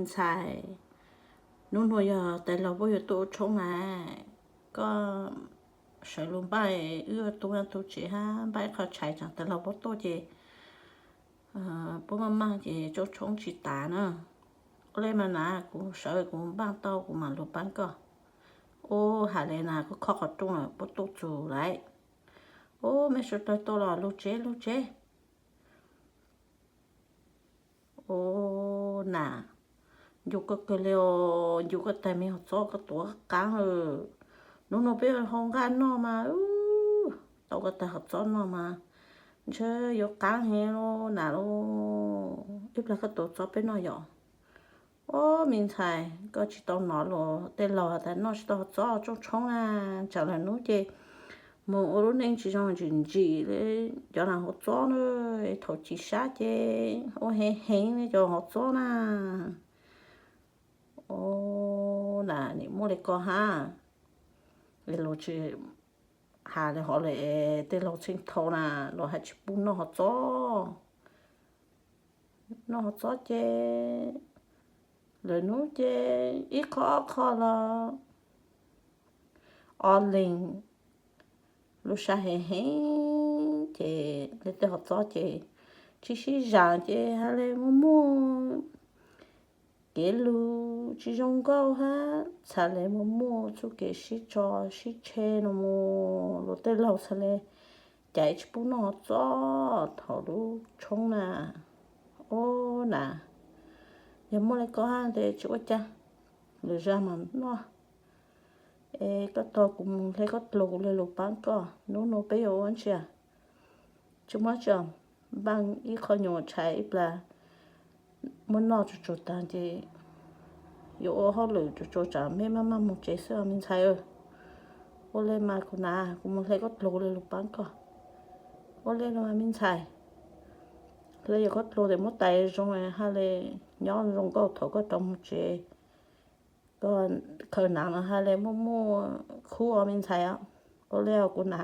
Ntxhais, hnub nua yog tais laug puab yuav tuaj ua tshoob na, koj sawv lug npaj wb ua tub npaj tub tsev hab npaj ib qho tshais tsaam tais laug puab tuaj ces puab maj maj ces tsob tshoob tsis tas na. Ua le mas na, kuv sawv kuv npaj tau kuv mam lug paab koj. Ua has le na, koj khob qhov rooj lawm puab tuaj txug lawm. Ua, mej suav dlawg tuaj los lug tsev lug tsev. Ua, na, ncu koj kawg le os, ncu koj tag me hov txob koj tuav qaab lawm. Hnub nua peb hau nqaj noj mas, tau koj tag hov txob noj mas ntshe yuav qaab heev lauj na lauj. Ib plag koj tuav txob peb noj yom. Ua, me ntxhais, koj tsis tau nov los tej laug has tas noj tsis tau hov txob tsob tshoob na, tsam lwm hnub ces moog ua lub neej tsis zoo ntsim ntsim le cov nam hov txob na, thaum chim sab ces ua heev heev le cov hov txob na. Ua, na, nim muaj le ko hab, luag tsis has le hov le, tej laug txheej thaus na, luag has tsis pub noj hov txob. Noj hov txob ces lwm hnub ces ib qho ob qho los ob leeg. Lub sab heev heev ces le tej hov txob ces tsis sib zam ces has le muaj muaj kev lug tsis zoo nkauj hab txhad le muaj muaj txuj kev sib tso sib tshe no mus, luag tej laug txhad le cas tsis pub noj hov txob thaum lub tshoob na. Ua, na, yog muaj le ko hab tes tsis ua cas, lwm zag mas noj. Es koj tog kuv mus hle koj dluag kuv le lug paab koj, hnub nua peb yuav ua ntsia. Tsis muaj tsi, npaj ib qho nyuas tshais ib plag muab noj tsuag tsuag tag ces yuav ua hauj lwm tsuag tsuag tsam mej maj maj moog tsev xwb os me ntxhais. Ua le mas kuv na, kuv mus hle koj dluag kuv le lug paab koj. Ua le los mas me ntxhais, hle yog koj dluag tes muab tais zoo has le nyob zoo nkauj thaum koj rov moog tsev. Koj khaws nav mas has le muaj muaj khub os me ntxhais os. Ua le os kuv na.